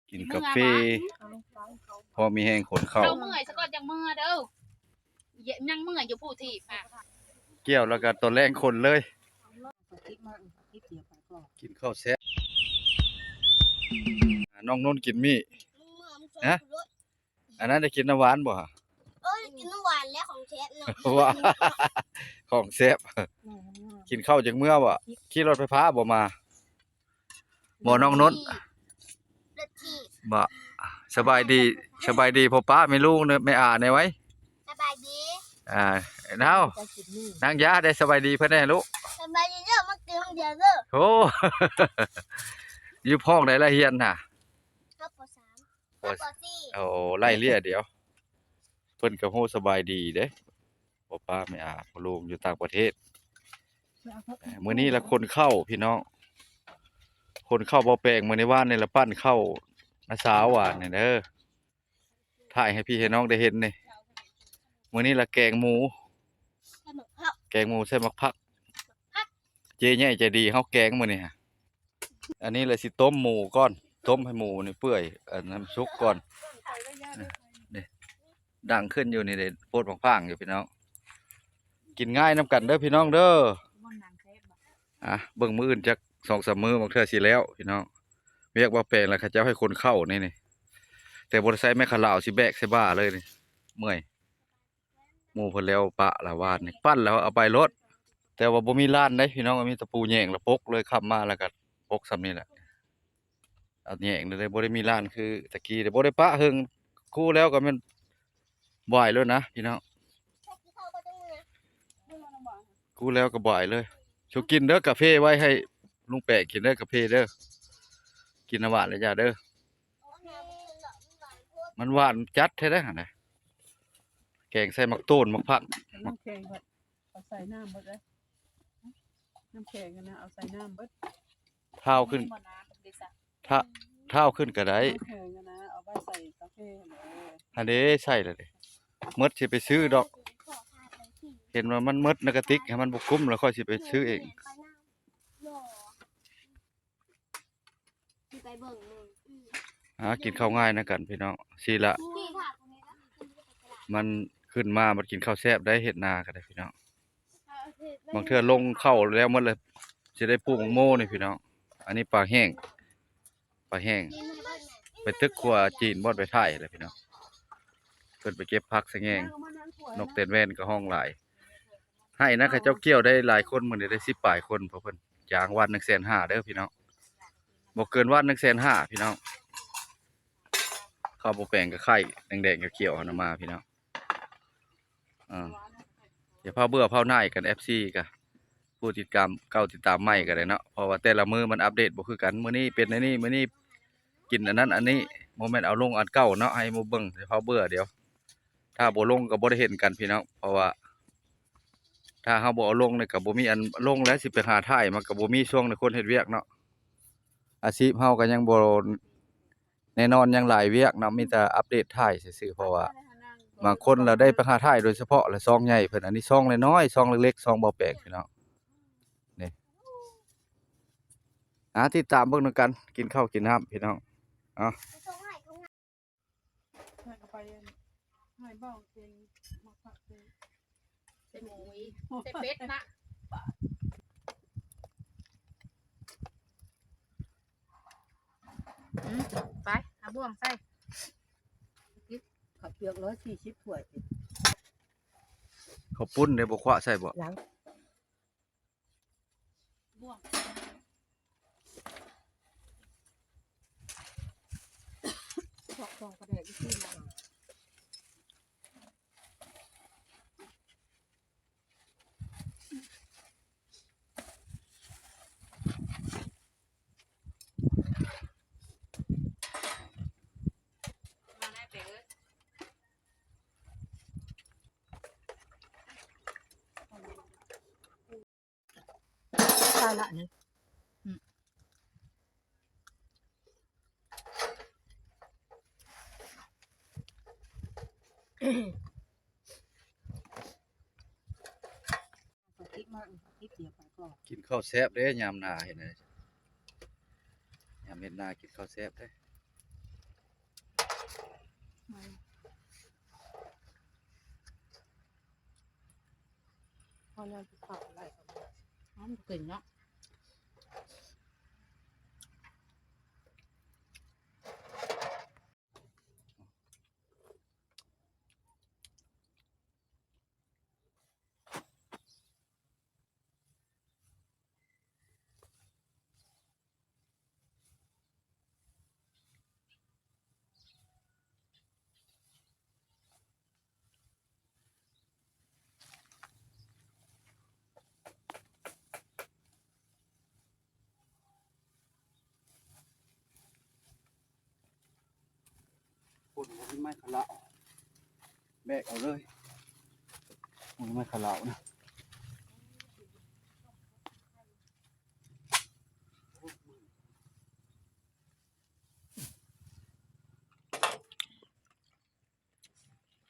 ກິນກາເຟ ພໍມີແຮງຂົນເຂົ້າ. ເຂົ້າເມື່ອຍສະກ່ອນຈັ່ງເມືອເດີ. ຍັງເມື່ອຍຢູ່ພູທີ່ ກ່ຽວແລ້ວກໍຕອນແລງຂົນເລີຍ. ກິນເຂົ້າແຊບ. ນ້ອງນົນກິນໝີ່. ຮະ? ອັນນັ້ນໄດ້ກິນນ້ຳຫວານບໍ່? ເອີຍ ກິນນ້ຳຫວານແລ້ວ ຂອງແຊບເນາະ. ວ່າ ຂອງແຊບ. ກິນເຂົ້າຈັ່ງເມືອບໍ່? ຂີ່ລົດໄຟຟ້າບໍ່ມາ? ບໍ່ ນ້ອງນົນ. ບໍ່. ສະບາຍດີ ສະບາຍດີພໍ່ປ້າແມ່ລຸງເດີ ແມ່ອາແດ່ໄວ. ສະບາຍດີ. ອ່າ ເອົາ ນາງຢາໄດ້ສະບາຍດີເພິ່ນແດ່ລູກ. ສະບາຍດີເດີ ມາກິນນຳດຽວເດີ. ໂອ້ ຢູ່ຫ້ອງໃດລະຮຽນນະ? ປ.ສາມ. ປ.ສີ່. ໂອ້ ໄລ່ເລຍດຽວ ເພິ່ນກໍຮູ້ສະບາຍດີເດ້ ພໍ່ປ້າແມ່ອາພໍ່ລຸງຢູ່ຕ່າງປະເທດ. ມື້ນີ້ລະຂົນເຂົ້າພີ່ນ້ອງ ຂົນເຂົ້າບໍ່ແປງ. ມື້ນີ້ ວານນີ້ລະປັ່ນເຂົ້ານ້າສາວ ວານນີ້ເດີ ຖ່າຍໃຫ້ພີ່ໃຫ້ນ້ອງໄດ້ເຫັນນີ້. ມື້ນີ້ລະແກງໝູ ແກງໝູໃສ່ໝາກຜັກ ເຈ້ໃຫຍ່ໃຈດີເຮົາແກງມື້ນີ້. ອັນນີ້ລະຊິຕົ້ມໝູກ່ອນ ຕົ້ມໃຫ້ໝູນີ້ເປື່ອຍ ອັນນັ້ນສຸກກ່ອນ. ນີ້ ດັງຂຶ້ນຢູ່ນີ້ເດ້ ໂພດໝາກຝາງຢູ່ພີ່ນ້ອງ. ກິນງ່າຍນຳກັນເດີພີ່ນ້ອງເດີ. ອ່າ ເບິ່ງມື້ອື່ນຈັກສອງສາມມື້ ບາງເທື່ອຊິແລ້ວພີ່ນ້ອງ. ວຽກບໍ່ແປງລະ ເຂົາເຈົ້າໃຫ້ຂົນເຂົ້ານີ້ ແຕ່ບໍ່ໄດ້ໃຊ້ໄມ້ຂາວຫຼາວ ຊິແບກໃສ່ບ່າເລີຍນີ້ ເມື່ອຍ. ໝູ່ເພິ່ນແລ້ວປະລະວານນີ້ ປັ່ນແລ້ວເອົາໄປໂລດ. ແຕ່ວ່າບໍ່ມີລ້ານເດ້ພີ່ນ້ອງ ມີຕະປູແຫຍງລະປົກເລີຍ. ຄ່ຳມາລະກະປົກສ່ຳນີ້ແຫຼະ ເອົາແຫຍງເລີຍ. ບໍ່ໄດ້ມີລ້ານຄືຕະກີ້ເດ້ ບໍ່ໄດ້ປະເຫິງ. ຄູ່ແລ້ວກໍແມ່ນຫວາຍໂລດນະພີ່ນ້ອງ ຄູ່ແລ້ວກໍຫວາຍເລີຍ. ສຸກິນເດີ ກາເຟໄວ້ໃຫ້ລຸງແປະກິນເດີ ກາເຟເດີ ກິນນ້ຳຫວານແລ້ວຢ່າເດີ. ມັນຫວານຈັດແທ້ເດ້ຫັ້ນນະ ແກງໃສ່ໝາກໂຕນ ໝາກຜັກ. ນ້ຳແຂງເບິດ ເອົາໃສ່ນ້ຳເບິດເລີຍ ນ້ຳແຂງຫັ້ນນະ ເອົາໃສ່ນ້ຳເບິດ. ທ້າວຂຶ້ນ ທ້າ ທ້າວຂຶ້ນກໍໄດ້ ນ້ຳແຂງຫັ້ນນະ ເອົາໄວ້ໃສ່ກາເຟຫັ້ນເດີ. ຫັ້ນເດ້ ໃສ່ແລ້ວເດ້ ໝົດຊິໄປຊື້ດອກ. ເຫັນວ່າມັນໝົດໃນກະຕິກ ໃຫ້ມັນບໍ່ກຸ້ມ ແລ້ວຄ່ອຍຊິໄປຊື້ເອງ. ໄປເບິ່ງ ຫາກິນເຂົ້າງ່າຍນຳກັນພີ່ນ້ອງ. ຊີ້ລະ ມັນຂຶ້ນມາບັດກິນເຂົ້າແຊບໄດ້ ເຮັດນາກໍໄດ້ພີ່ນ້ອງ. ບາງເທື່ອລົງເຂົ້າແລ້ວໝົດເລີຍ ຊິໄດ້ປູກໝາກໂມນີ້ພີ່ນ້ອງ. ອັນນີ້ປາແຫ້ງ ປາແຫ້ງ ໄປຕຶກຄົວຈີນ ບ່ອນໄປຖ່າຍແຫຼະພີ່ນ້ອງ. ເພິ່ນໄປເກັບຜັກສະແງງ ນົກແຕ່ນແວ່ນກໍຮ້ອງຫຼາຍ. ໄຮ່ນະ ເຂົາເຈົ້າກ່ຽວໄດ້ຫຼາຍຄົນ ມື້ນີ້ໄດ້ສິບປາຍຄົນ ເພາະເພິ່ນຈ້າງວັນໜຶ່ງແສນຫ້າເດີພີ່ນ້ອງ ບໍ່ເກີນວັນໜຶ່ງແສນຫ້າພີ່ນ້ອງ. ເຂົ້າບໍ່ແປງກໍໄຂ່ແດງໆຂຽວໆຫັ້ນນະມາພີ່ນ້ອງ. ອ່າ ຢ່າພາວເບື່ອພາວໜ່າຍກັນ ເອັຟຊີ ກະ ຜູ້ຕິດຕາມເກົ່າ ຕິດຕາມໃໝ່ກໍໄດ້ເນາະ ເພາະວ່າແຕ່ລະມື້ມັນອັບເດດບໍ່ຄືກັນ. ມື້ນີ້ເປັນອັນນີ້ ມື້ນີ້ກິນອັນນັ້ນອັນນີ້ ບໍ່ແມ່ນເອົາລົງອັນເກົ່າເນາະ ໃຫ້ໝູ່ເບິ່ງ. ຢ່າພາວເບື່ອ ດຽວຖ້າບໍ່ລົງກໍບໍ່ໄດ້ເຫັນກັນພີ່ນ້ອງ ເພາະວ່າ ຖ້າເຮົາບໍ່ເອົາລົງນີ້ກໍບໍ່ມີອັນລົງແລ້ວ ຊິໄປຫາຖ່າຍ ມັນກໍບໍ່ມີຊ່ວງໃນຄົນເຮັດວຽກເນາະ. ອາຊີບເຮົາກໍຍັງບໍ່ແນ່ນອນ ຍັງຫຼາຍວຽກເນາະ ມີແຕ່ອັບເດດຖ່າຍຊື່ໆ ເພາະວ່າບາງຄົນລະໄດ້ໄປຫາຖ່າຍໂດຍສະເພາະລະຊ່ອງໃຫຍ່ເພິ່ນ ອັນນີ້ຊ່ອງນ້ອຍໆ ຊ່ອງເລັກໆ ຊ່ອງເບົາແປງພີ່ນ້ອງ. ນີ້ ອ່າ ຕິດຕາມເບິ່ງນຳກັນ ກິນເຂົ້າກິນນ້ຳພີ່ນ້ອງ ເອົາ. ໃສ່ເຂົ້າໄປ ໃຫ້ເບົາເປັນໝາກຜັກເປັນ ໃສ່ໝູອີກ ໃສ່ເປັດນະ. ອືມ ໄປ ເອົາບ່ວງໃສ່ ເຂົ້າປຽກຮ້ອຍສີ່ສິບຖ້ວຍ. ເຂົ້າປຸ້ນເດ້ ບໍ່ຄວ້າໃສ່ບໍ່? ບ່ວງ ພວກຊອງປາແດກຢູ່ທີ່ນັ້ນ. ມາໄດ້ເປເອີຍ. ໄດ້ລະນີ້ ອືມ ກິນເຂົ້າແຊບເດ້ ຍາມໜ້າເຮັດນາ ຍາມເຮັດນາກິນເຂົ້າແຊບເດ້. ມັນເປັນເນາະ. ຄົນບໍ່ມີໄມ້ຂະລາວ ແບກເອົາເລີຍ ບໍ່ມີໄມ້ຂະລາວນະ.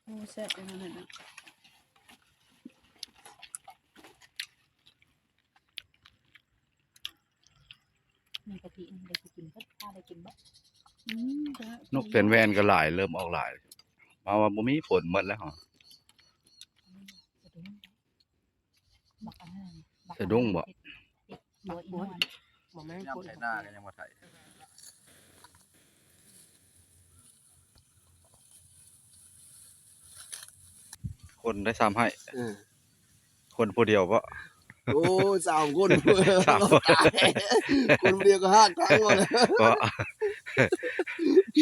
ໂອ້ ແຊບຂະໜາດນັ້ນນະ. ມີກະທິ ໄດ້ກິນເບິດ ຖ້າໄດ້ກິນເບິດ. ອືມ ນົກແຕ່ນແວ່ນກໍຫຼາຍ ເລີ່ມອອກຫຼາຍ ເພາະວ່າບໍ່ມີຝົນ ໝົດແລ້ວ. ບັກອັນນັ້ນ ບັກ ສະດຸ້ງບໍ? ເຫັດ ເຫັດບົວອີນວນ ບໍ່ແມ່ນ ຍາມໄຖນາກໍຍັງບໍ່ໄຖ ຄົນໄດ້ສາມໄຮ່. ເອີ ຄົນຜູ້ດຽວບໍ? ໂອ້ ສາມຄົນ ສາມຄົນ ຄົນຜູ້ດຽວກໍຮາກທັງໝົດ. ບໍ່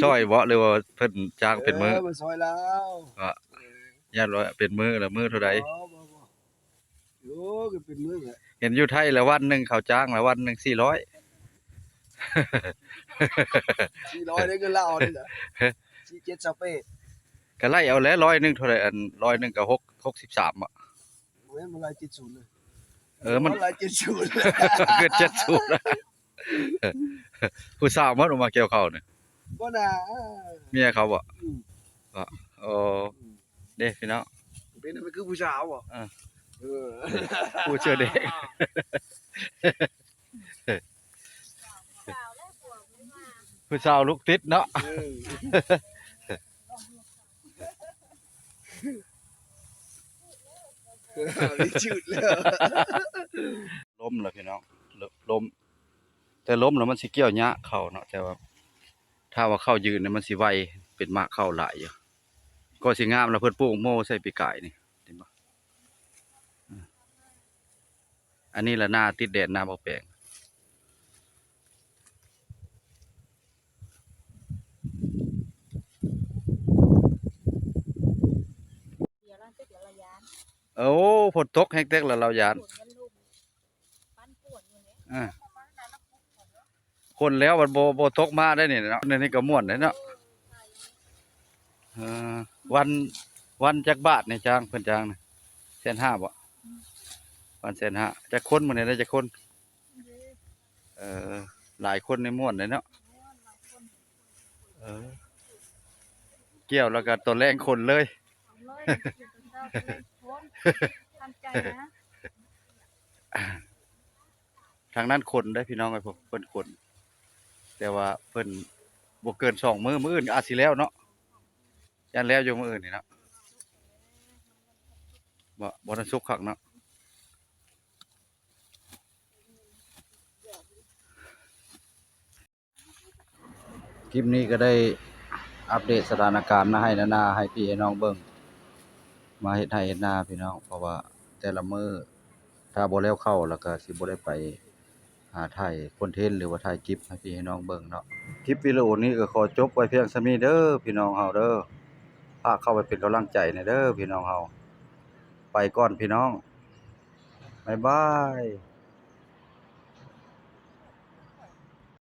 ຊ່ອຍບໍ ຫຼືວ່າເພິ່ນຈ້າງເປັນມື້? ເອີ ມາຊ່ອຍລາວ ບໍ່ ຢ້ານວ່າເປັນມື້ລະມື້ເທົ່າໃດ? ບໍ່ ບໍ່ ບໍ່ ໂອ້ ກໍເປັນມື້ແຫຼະ. ເຫັນຢູ່ໄທລະວັນໜຶ່ງເຂົາຈ້າງລະວັນໜຶ່ງສີ່ຮ້ອຍ ສີ່ຮ້ອຍ ໄດ້ເງິນລາວນີ້ນະ ສີ່ເຈັດ ຊາວແປດ ກໍໄລ່ເອົາແຫຼະ ຮ້ອຍໜຶ່ງເທົ່າໃດ ອັນ ຮ້ອຍໜຶ່ງກໍຫົກ ຫົກສິບສາມ ບໍ່ ບໍ່ແມ່ນ ບໍ່ໄລ່ເຈັດສິບເລີຍ. ເອີ ມັນ ບໍ່ໄລ່ເຈັດສິບ ເກີດເຈັດສິບ ຜູ້ສາວມັນອອກມາກ່ຽວເຂົ້ານີ້ ບໍ່ນາ ເມຍເຂົາບໍ? ອືມ ບໍ່ ໂອ້ ອືມ ເດ້ພີ່ນ້ອງ ເປັນ ເປັນຄືຜູ້ສາວບໍ? ເອີ ເອີ ຜູ້ເສື້ອແດງ ຜູ້ສາວລູກຕິດເນາະ. ເອີ ລົ້ມລະພີ່ນ້ອງ ລົ້ມ ແຕ່ລົ້ມລະມັນຊິກ່ຽວຍາກເຂົ້າເນາະ ແຕ່ວ່າຖ້າວ່າເຂົ້າຢືນນີ້ມັນຊິໄວ ເປັນໝາກເຂົ້າຫຼາຍຢູ່. ກໍຊິງາມລະ ເພິ່ນປູກໂມໃສ່ປີກາຍນີ້ ເຫັນບໍ່? ອັນນີ້ລະນາຕິດແດນ ນາບໍ່ແປງ. ໂອ້ ຝົນຕົກແຮງເຕັກລະລາວຢ້ານ. ອ່າ ຄົນແລ້ວມັນບໍ່ ບໍ່ຕົກມາໄດ້ນີ້ເນາະ ນີ້ກໍມ່ວນເດ້ເນາະ. ເອີ ວັນ ວັນຈັກບາດນີ້ຈ້າງ ເພິ່ນຈ້າງນະ ແສນຫ້າບໍ? ວັນແສນຫ້າ ຈັກຄົນມື້ນີ້ໄດ້ຈັກຄົນ? ເອີ ຫຼາຍຄົນນີ້ມ່ວນເດ້ເນາະ. ເອີ ກ່ຽວແລ້ວກໍຕອນແລງຂົນເລີຍ ທາງນັ້ນຂົນເດ້ພີ່ນ້ອງເອີຍ ພວກເພິ່ນຂົນ ແຕ່ວ່າເພິ່ນບໍ່ເກີນສອງມື້ ມື້ອື່ນກໍອາດຊິແລ້ວເນາະ ຢ້ານແລ້ວຢູ່ມື້ອື່ນນີ້ເນາະ. ບໍ່ ບໍ່ທັນສຸກຄັກເນາະ. ຄລິບນີ້ກໍໄດ້ອັບເດດສະຖານະການນາໄຮ່ນານາໃຫ້ພີ່ໃຫ້ນ້ອງເບິ່ງ ມາເຮັດໄຮ່ເຮັດນາພີ່ນ້ອງ ເພາະວ່າແຕ່ລະມື້ຖ້າບໍ່ແລ້ວເຂົ້າ ແລ້ວກໍຊິບໍ່ໄດ້ໄປຫາຖ່າຍຄອນເທັນ ຫຼືວ່າຖ່າຍຄລິບໃຫ້ພີ່ໃຫ້ນ້ອງເບິ່ງເນາະ. ຄລິບວິດີໂອນີ້ກໍຂໍຈົບໄວ້ພຽງສ່ຳນີ້ເດີພີ່ນ້ອງເຮົາເດີ ຝາກເຂົ້າໄປເປັນກຳລັງໃຈແດ່ເດີພີ່ນ້ອງເຮົາ. ໄປກ່ອນພີ່ນ້ອງ ບາຍບາຍ.